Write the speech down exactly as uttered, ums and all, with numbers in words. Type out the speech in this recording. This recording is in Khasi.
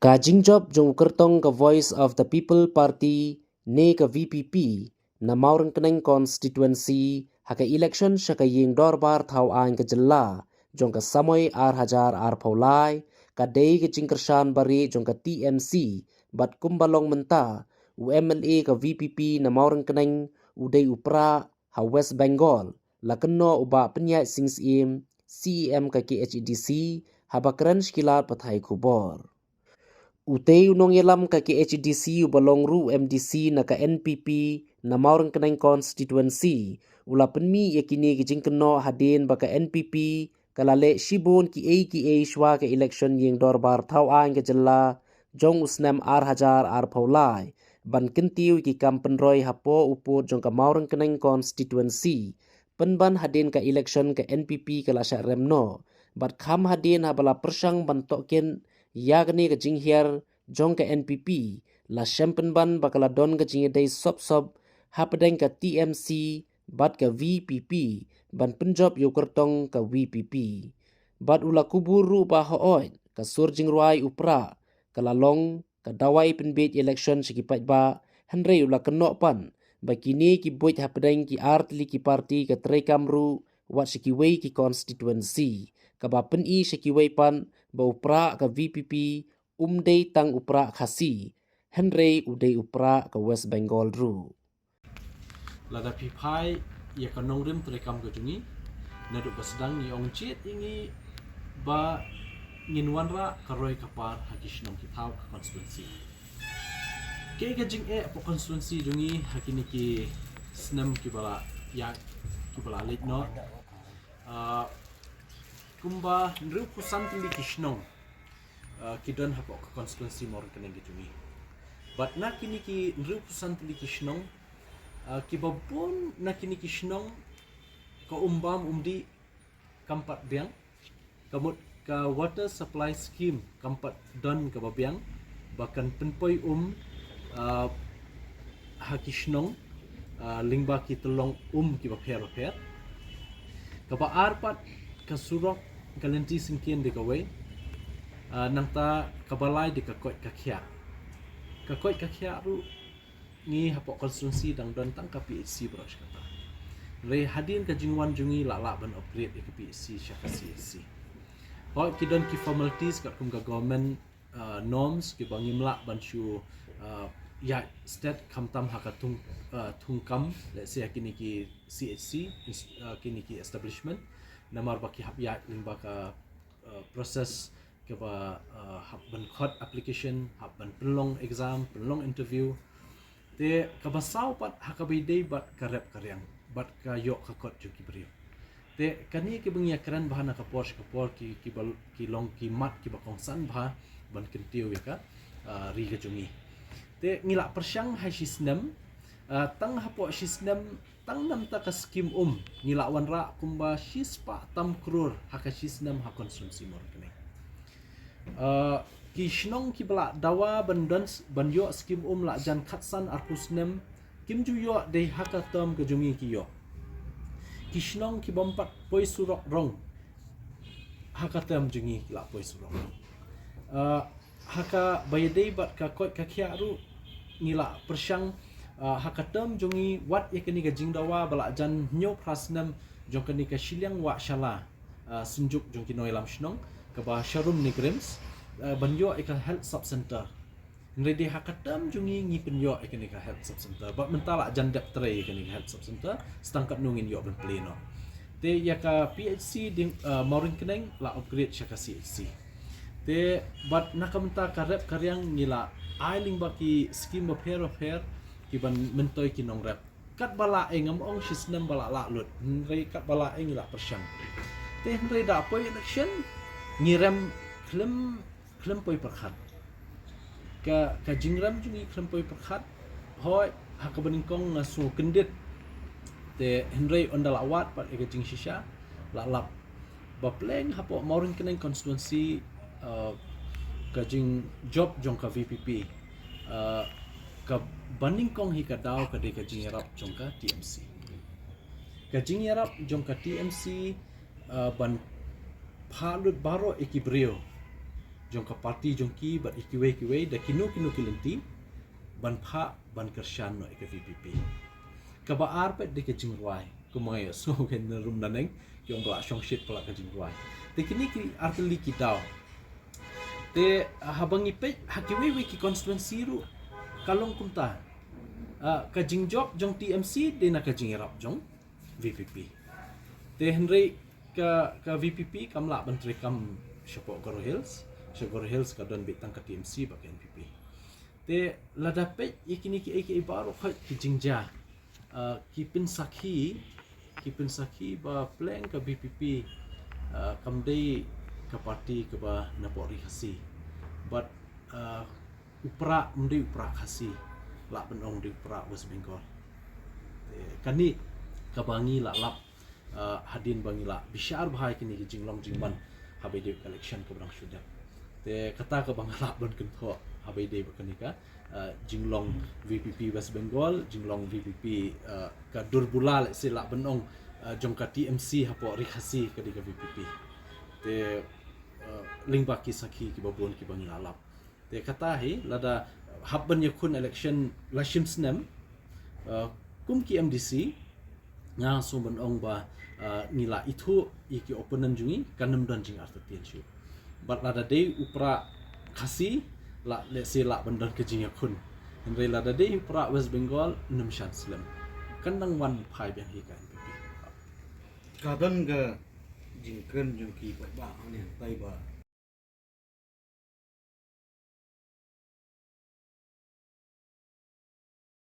Ka jingjop jong u kyrtong ka Voice of the People Party ne ka V P P na Mawryngkneng constituency ha ka election sha ka ïing dorbar thaw aiñ ka jylla jong ka samoi ar hajar arphew lai ka dei ka jingkyrshan bari jong ka T M C bad kumba long mynta u M L A ka V P P na Mawryngkneng u dei u Prah ha West Bengal, la kynnoh u Bah Pynïaid Sing Syiem, C E M ka K H A D C, haba kren sha ki lad pathai khubor. Utei u nongïalam ka K H A D C uba long ruh M D C na ka N P P na Mawryngkneng constituency u la pynmih ïa kine ki jingkynnoh hadien ba ka N P P ka la leh shibun kiei kiei shwa ka election ïing dorbar thaw aiñ ka jylla jong u snem ar hajar arphew lai ban kyntiew ïa ki kam pynroi hapoh u pud jong ka Mawryngkneng constituency. Pynban hadien ka election ka N P P ka la shah rem noh bad kham hadien haba la pyrshang ban tohkit ïa kane ka jinghiar jong ka N P P, la shem pynban ba ka la don ka jingïadei sop sop hapdeng ka T M C bad ka V P P ban pynjop ïa u kyrtong ka V P P. Bad u la kubur ruh ba hooid ka sur jingrwai u Prah ka la long ka dawai pynbiej election sha ki paidbah, hynrei u la kynnoh pat ba kine ki buit hapdeng ki ar tylli ki party ka treikam ruh wat sha kiwei ki constituency, kaba pyni sha kiwei pat ba u Prah ka V P P um dei tang u Prah Khasi, hynrei u dei u Prah ka West Bengal ruh. Lada phi phai ïa ka nongrim treikam ka jong ngi, naduh ba sdang ngi ong jied ïa ngi ba ngin wanrah ka roi ka par ha ki shnong ki thaw ka constituency. Kaei ka jingeh hapoh constituency jong ngi ha kine ki snem kiba la ïaid, kiba la leit noh. Ah, kumba hynriewphew san tylli ki shnong, ah, ki don hapoh ka constituency Mawryngkneng ka jong ngi. Bad na kine ki hynriewphew san tylli ki shnong, ah, kiba bun na kine ki shnong ka um bam um dih kam pat biang. Ka mut ka water supply scheme kam pat don kaba biang ba kan pynpoi um, ah, ha ki shnong, ah, lyngba ki tyllong um kiba pher bapher. Kaba ar pat ka surok ka lynti syngkien dei kawei, ah, nangta kaba lai dei ka koit ka khiah. Ka koit ka khiah ruh ngi hapoh constituency dang don tang ka P H C baroh shi katta. Hynrei hadien ka jingwan jong ngi la lah ban upgrade ïa ka P H C sha ka C H C. Hooid ki don ki formalities katkum ka government, uh, norms kiba ngim lah ban shu, uh, ïaid stet khamtam ha ka thung, uh, thungkam, let's say ha kine ki C H C, ins-, uh, kine ki establishment, namar ba ki hap ïaid lyngba ka, uh, process kaba, uh, hap ban khot application, hap ban pynlong exam, pynlong interview. Te kaba saw pat ha kaba ïadei bad ka rep ka riang bad ka ïoh ka kot jong ki briew. Te kane kiba ngi ïakren bha na ka por sha ka por ki, kiba, ki long ki mat kiba kongsan bha ban kyntiew ïa ka, ah, ri ka jong ngi. Te ngi la pyrshang ha shi snem, ah, tang hapoh shi snem tang namar ka skim um ngi la wanrah kumba shispah tam klur ha ka shi snem ha constituency Mawryngkneng. Ah, ki shnong kiba la dawa ban don s-, ban ïoh skim um la jan khatsan arphew snem, kim ju ïoh dei ha ka term ka jong ngi ki ïoh. Ki shnong kibym pat poi surok rong ha ka term jong ngi la poi surok rong. Ah, ha kaba ïadei bad ka koit ka khiah ruh ngi la pyrshang, ah, ha ka term jong ngi wat ïa kane ka jingdawa ba la jan hynñiew phra snem jong kane ka shiliang wah shala, ah, synjuk jong ki nongïalam shnong kaba Sharum NEIGRIHMS, ah, ban ïoh ïa ka health sub center. Hynrei dei ha ka term jong ngi ngi pynïoh ïa kane ka health sub center. Bad mynta la jan dep trei ïa kane ka health sub center, sa tang katno ngin ïoh ban plie noh. Te ïa ka P H C ding, ah, Mawryngkneng la upgrade sha ka C H C. Te bad na ka bynta ka rep ka riang ngi la ai lyngba ki skim bapher bapher kiban myntoi ki nongrep. Katba la eng, ngam ong shi snem ba la lah lut. Hynrei katba la eng ngi la pyrshang. Te hynrei da poi election ngi rem khlem, khlem poi pyrkhat. Ka, ka jingrem jong ngi khlem poi pyrkhat. Hooid, ha kaba nyngkong nga sngew kyndit. Te hynrei ynda la wad pat ïa ka jingshisha la lap. Ba pleng hapoh Mawryngkneng constituency, uh, ka jingjop jong ka V P P, uh, kaba nyngkong hi ka daw ka dei ka jingïarap jong ka T M C. Ka jingïarap jong ka T M C, uh, ban phah lut baroh ïa ki briew jong ka party jong ki bad ïa kiwei kiwei da kino kino ki lynti ban phah ban kyrshan noh ïa ka VPP. Kaba ar pat dei ka jingrwai, kumba nga ïohsngew ka nongrum naneng ki ong ba la shongshit palat ka jingrwai. Te kine ki artylli ki daw. Te haba ngi peit ha kiwei wei ki constituency ruh ka long kumta. Ah, ka jingjop jong TMC dei na ka jingïarap jong VPP. Te hynrei ka, ka VPP kam lah ban treikam shapoh Garo Hills, sha Garo Hills ka don beit tang ka TMC bad ka NPP. Te lada peit ïa kine kiei kiei baroh khoit ki jingjia, ah, ki pynsakhi, ki pynsakhi ba pleng ka VPP, ah, kam dei ka party kaba napoh Ri Khasi. Bad, ah, u Prah um dei u Prah Khasi, lah ban ong dei u Prah West Bengal. Te kane kaba ngi la lap, ah, hadien ba ngi la bishar bha ïa kine ki jinglong jingman haba ïadei ka election kaba dang shu dep. Te kata kaba nga lah ban kynthoh haba ïadei bad kane ka, ah, jinglong VPP West Bengal, jinglong VPP, ah, ka dur bula lehse lah ban ong, ah, jong ka TMC hapoh Ri Khasi ka dei ka VPP. Te, ah, lyngba ki sakhi kiba bun kiba ngi la lap. Te kata hi lada hap ban ïakhun election la shim snem, ah, kum ki MDC, nga sngew ban ong ba, ah, ngi la ithuh ïa ki opponent jong ngi kan ym don jingartatien shuh. Bad lada dei u Prah Khasi, lah lehse lah ban don ka jingïakhun. Hynrei lada dei u Prah West Bengal, ym shan slem. Kan nang wan phai biang hi ka NPP. Ka don ka jingkren jong ki paidbah hangne hangtai ba